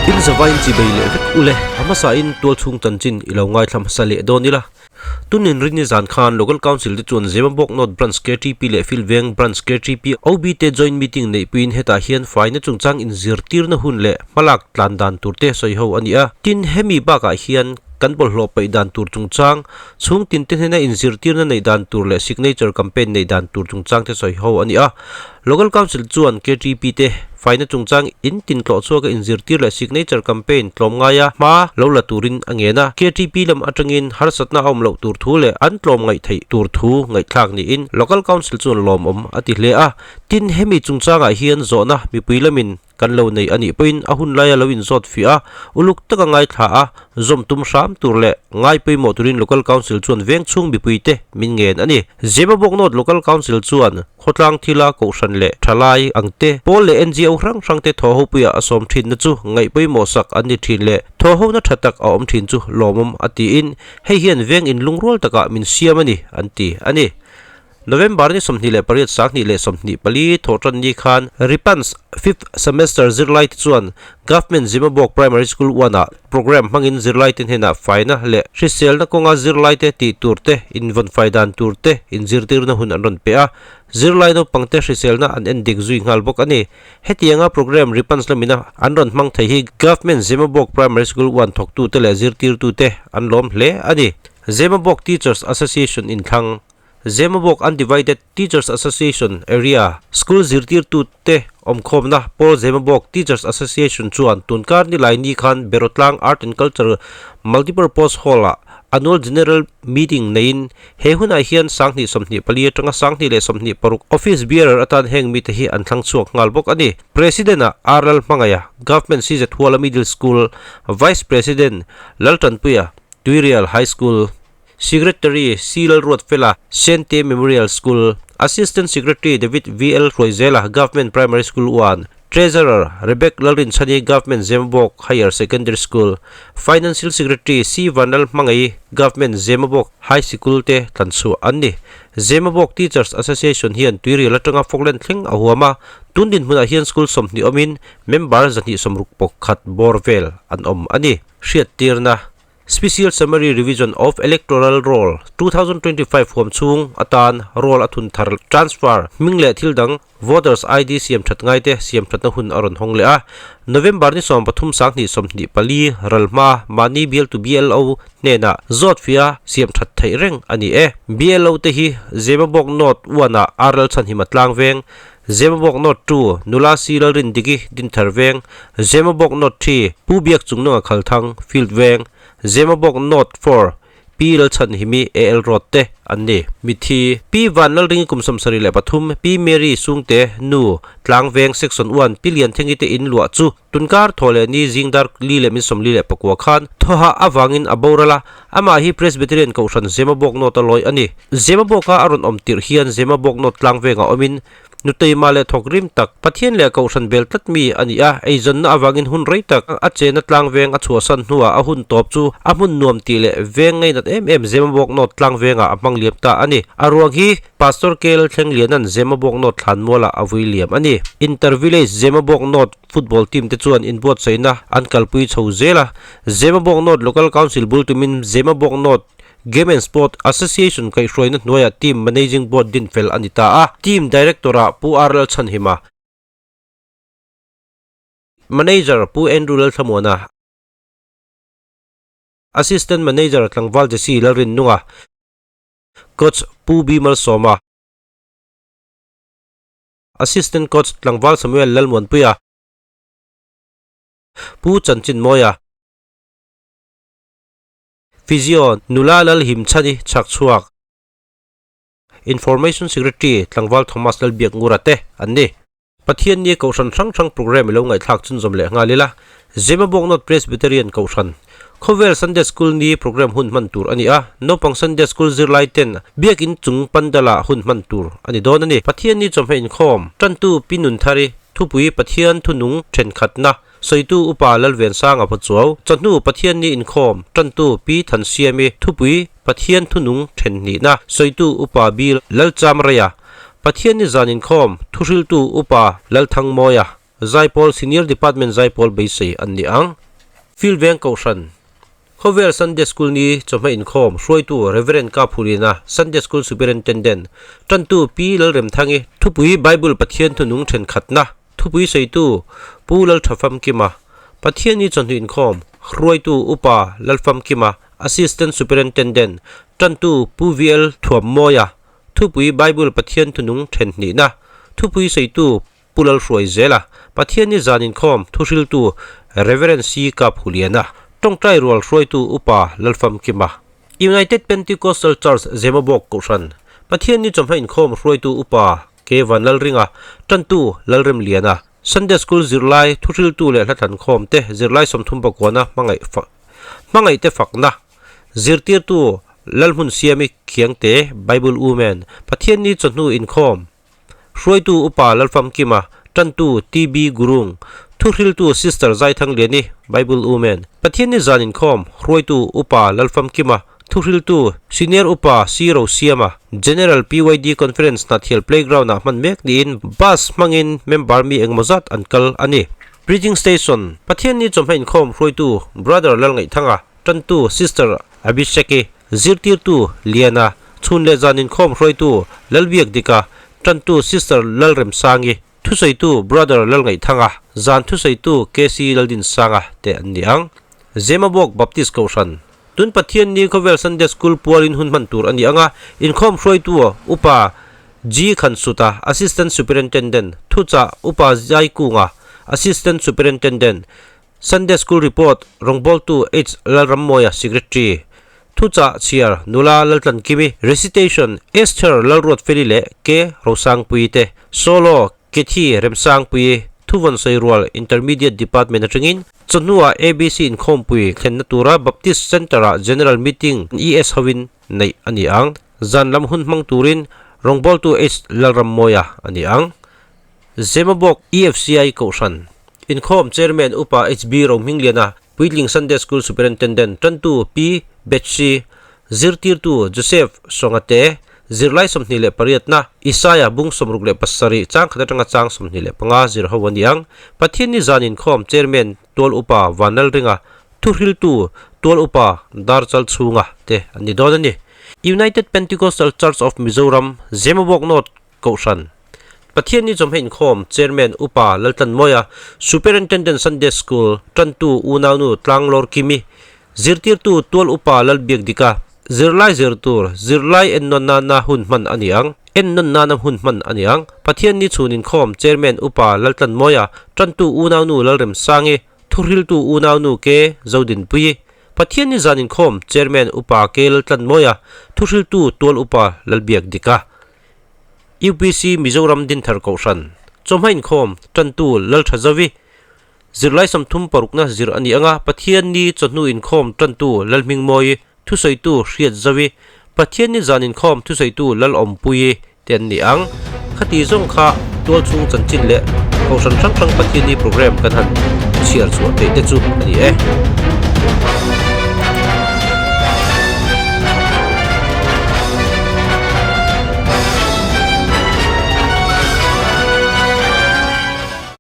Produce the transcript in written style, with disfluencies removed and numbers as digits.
In zavain chi bei leh vek ule, a hmasain tualchhung chanchin i lo ngaithla hmasa leh dawn ila. Tunin rinni zan khan Local Council te chuan Zemabawk North Branch KTP leh Filveng Branch KTP OB te joint meeting neihpuiin hetah hian faina chungchang inzirtirna hun leh hmalak tlan dan tur te sawi ho a ni a. Tin, hemi bakah hian kan bawlhhlawh paih dan tur chungchang, chhung tin te hnena inzirtirna neih dan tur leh signature campaign neih dan tur chungchang te sawi ho a ni a. Local Council chuan KTP te faina chungchang in tin tlawh chhuaka inzirtir leh signature campaign tlawmngaia hma lo la turin a ngen a. KTP lam atangin harsatna a awm loh tur thu leh an tlawm ngaih theih tur thu ngaihthlak niin Local Council chuan lawmawm a ti hle a. Tin, hemi chungchangah hian zawhna mipui lamin Kan lo nei a nih pawhin a hun laia lo inzawt fiah a, uluk taka ngaithla a, zawm tum hram tur leh ngai pawimawh turin Local Council chuan veng chhung mipuite min ngen a ni. Zemabawk North Local Council chuan khawtlang thila kohhran leh thalai ang te, pawl leh NGO hrang hrang te thawhhopuiah a sawm thinna chu ngaih pawimawh sak an ni thin leh thawhhona tha tak a awm thin chu lawmawm a tiin hei hian veng inlungrual takah min siam a ni an ti a ni. November ni 28 2024 thawhtan ni khan Ripans fifth semester zirlai te chuan Government Zemabawk Primary School one ah programme hmangin zirlai te hnenah faina leh hriselna kawnga zirlai te tih tur te, invawnfai dan tur te inzirtirna hun an rawn pe a, zirlai naupang te hriselna an en dik zui nghal bawk a ni. Hetianga programme Ripans lamina an rawn hmang thei hi Government Zemabawk Primary School one thawktute leh zirtirtute an lawm hle a ni. Zemabawk Teachers Association inthlang. Zemabawk Undivided Teachers Association Area School zirtirtute awmkhawmna Paul Zemabawk Teachers Association chuan tunkar nilai ni khan Berotlang Art and Culture Multipurpose Hall-ah Annual General Meeting neiin he hunah hian 2024 atanga 2026 Office Bearer atan heng mite hi an thlang chhuak nghal bawk a ni. President-ah R Lalhmangaiha, Government CZ Huala Middle School Vice President Laltanpuia, Tuirial High School, Secretary C Lalruatfela, Sente Memorial School, Assistant Secretary David VL Hruaizela, Government Primary School 1, Treasurer Rebek Lalrinchhani, Government Zemabawk Higher Secondary School, Financial Secretary C Vanlalhmangai, Government Zemabawk High Sikul te tlanchhuah an ni. Zemabawk Teachers Association hian tuirial atanga Falkland thleng a huam a, tun dinhmunah hian school 20 awmin member 261 bawr vel an awm a ni. Hriattirna. Special Summary Revision of Electoral Roll, 2025 huam chhung atan roll a thun thar transfer, hming leh thil dang, Voters ID siam that ngaite siam thatna hun a rawn hawng leh a. November ni 13 2024 ral hma mahni bialtu BLO hnenah zawt fia siam that theih reng a ni e. BLO te hi Zemabawk North 1 ah RL Chhanhima Tlangveng, Zemabawk North 2 Nula C Lalrindiki Dinthar Veng, Zemabawk North 3 Pu Biak Chungnunga Khalthang Field Veng, Zemabawk North 4 Pi Lalchhanhimi AL Road te an ni. Mithi, Pi Van Lalringi kum 73, Pi Mary Sungte Nu, Tlangveng Section 1, Pi Lianthengi te in luah chu tunkar thaw leh ni zingdar li leh min 44 khan thawhah avangin a boral a, amah hi Presbyterian Kohhran Zemabawk North a lawi a ni. Zemabawka a rawn awm tirh hian Zemabawk North Tlangvengah awmin Nuteima leh thawk rim tak, Pathian leh Kohhran bel tlat mi a ni a, eizawnna avangin hun rei tak a chena tlang veng a chhuahsan hnuah a hun tawp chu a hmun nuam tih leh veng ngainat em em Zemabawk North tlang vengah a hmang liam ta a ni. A ruang hi Pastor KL Thlengliana'n Zemabawk North thlanmualah a vui liam a ni. Inter Village Zemabawk North Football team te chuan inbuatsaihna an kalpui chho zel a, Zemabawk North Local Council bul tumin Zemabawk North Game and Sport Association kaihhruaina hnuaiah Team Managing Board din fel a ni ta a, Team Director-ah Pu R Lalchhanhima, Manager Pu Andrew Lalthlamuana, Assistant Manager Tlangval Jesse Lalrinnunga, Coach Pu B Malsawma, Assistant Coach Tlangval Samuel Lalmuanpuia, Pu Chanchinmawia. Physio, Nula Lalhimchhani chhak chhuak, Information Secretary Tlangval Thomas Lalbiak Ngura te an ni. Pathian ni Kohhran hrang hrang programme i lo ngaihthlak chhunzawm leh nghal ila, Zemabawk North Presbyterian Kohhran, Khawvel Sunday School ni programme hun hman tur a ni a, naupang Sunday School zirlai ten Biakin chung pandal-ah hun hman tur a ni dawn a ni. Pathian ni chawhmeh inkhawm, Tantu Pi Nunthari, Thupui Pathian Thunung Thenkhatna. Sawitu Upa Lalvensanga Pachuau, Chawhnu Pathianni inkhawm tantu Pi Thansiami, Thupui Pathian thunung thenhnihna, Sawitu Upa B Lalchamreia, Pathianni zan inkhawm thuhriltu Upa Lalthangmawia, Zaipawl Senior Department Zaipawl beisei an ni ang. Field Veng Kohhran Khawvel Sunday School ni chawhma inkhawm hruaitu Rev. Ka Phulina, Sunday School Superintendent, Tantu Pi Lalremthangi, Thupui Bible Pathian thunung thenkhatna, Thupui sawitu Pu Lalthafamkima, Pathianni chawhnu inkhawm hruaitu Upa Lalfamkima, Assistant Superintendent, Tantu Pu VL Thuammawia, Thupui Bible Pathian thunung thenhnihna, Thupui sawitu Pu Lalhruai zela Pathianni zan inkhawm thuhriltu Rev. C. Kap Huliana, tawngtai rual hruaitu Upa Lalfamkima, United Pentecostal Church Zemabawk Kohhran, Pathianni chawhma inkhawm hruaitu Upa K. Vanlalringa, tantu Lalremliana, Sunday School zirlai thuhriltu leh hla thlankhawm te zirlai 36na hmangaih hmangaihte fakna zirtirtu Lalhmunsiami Khiangte, Bible Women, Pathianni chawhnu inkhawm Hruaitu Upa Lalfamkima, Tantu TB Gurung, Thuhriltu Sister Zaithangliani, Bible Women, Pathianni zan inkhawm, Hruaitu Upa Lalfamkima, Thuhriltu Senior Upa C Rosiama, General PYD Conference Hnathial Playground ah hman mek niin bus hmangin member mi engemaw zat an kal a ni. Preaching Station, Pathianni chawhma inkhawm hruaitu Brother Lalngaihthanga, Tantu Sister Abhisheki, Zirtirtu Liana, chhun leh zan inkhawm hruaitu Lalbiak Dika, tantu Sister Lalremsangi, thusawitu Brother Lalngaihthanga, zan thusawitu KC Laldinsanga te an ni ang. Zemabawk Baptist Kohhran, Tun Pathianni Khawvel Sunday School pualin hun hman tur a ni ang a, inkhawm hruaitu Upa G Khansuta, Assistant Superintendent, Thuchah Upa Zaikunga, Assistant Superintendent, Sunday School Report, Rawngbawltu H Lalrammawia, Secretary, Thuchah Chhiar, Nula Laltlankimi, Recitation, Esther Lalruatfeli leh K Rosangpuii te, Solo, Kethi Remsangpuii, Thuvawn Sawirual, Intermediate Department atangin, Chawhnuah ABC inkhawmpui thlenna tura Baptist Centre-ah General Meeting ES hovin neih a ni ang. Zan lam hun hmang turin Rawngbawltu H Lalrammawia a ni ang. Zemabawk EFCI Kohhran Inkhawm Chairman Upa HB Rohmingliana, Puitling Sunday School Superintendent Tantu Pi Betsy, Zirtirtu Joseph Songate, Zirlai 28na Isaiah bung 67 chang khat atanga chang 25 zir ho a ni ang. Pathianni zan inkhawm Chairman Tual Upa Vanlalringa, Thuhriltu Tual Upa Darchal chhunga te an ni dawn a ni. United Pentecostal Church of Mizoram, Zemabawk North Kohhran Pathianni chawmheh inkhawm Chairman Upa Laltlanmawia, Superintendent Sunday School tantu unaunu Tlanglawr Kimi, Zirtirtu Tual Upa Lalbiakdika, Zirlai zirtur Zirlai ennawn nana hun hman a ni ang. Ennawn nana hun hman a ni ang. Pathianni chhun inkhawm Chairman Upa Laltlanmawia, tantu unaunu Lalremsangi, Thuhriltu unaunu K Zodinpuii, Pathianni zan inkhawm Chairman Upa K Laltlanmawia, Thuhriltu Tual Upa Lalbiakdika. UPC Mizoram Dinthar Kohhran, Chawhma inkhawm, Tantu Lalthazavi, Zirlai 36na zir a ni anga Pathianni chawhnu inkhawm Tantu Lalhmingmawi, Thusawitu Hriatzavi, Pathianni zan inkhawm Thusawitu Lalawmpuii te an ni ang. Khati zawng kha tualchhung chanchin leh Kohhran hrang hrang Pathianni program kan han chhiar chhuah theih te chu a ni e.